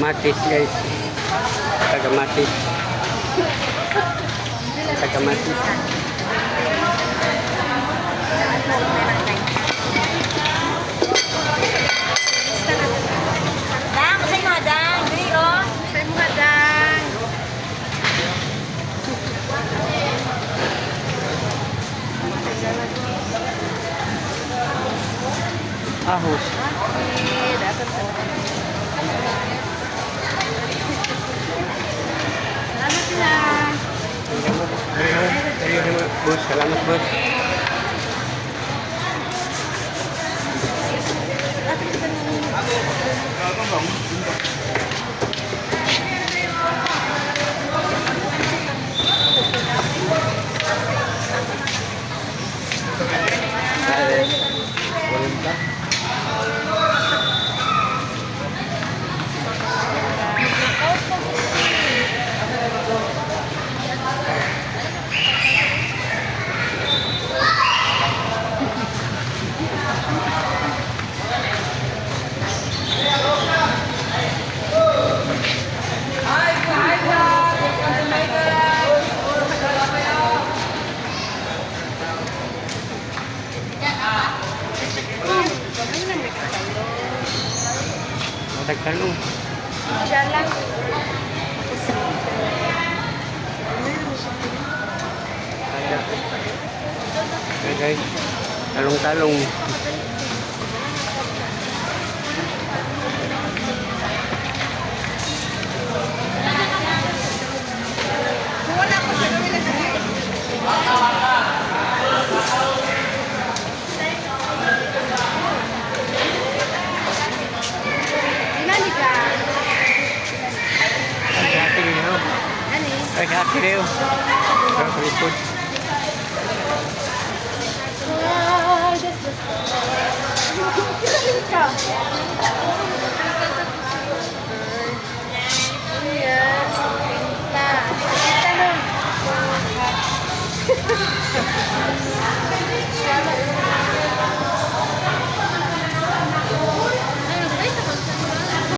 Kamatis, guys. Kamatis. Kamatis. Dang, sa imo dang. Diri oh. Sa imo dang. Ahos. Eh, dapat sa. Salamat sila. Boss, salamat, boss. Matagtalong. Siya lang. Kaya. Okay, guys. Talong-talong. Wala ko siya gawin lang. Inani ka? Ay, sa akin niyo. Ani? Ay, sa akin niyo. Sa likod.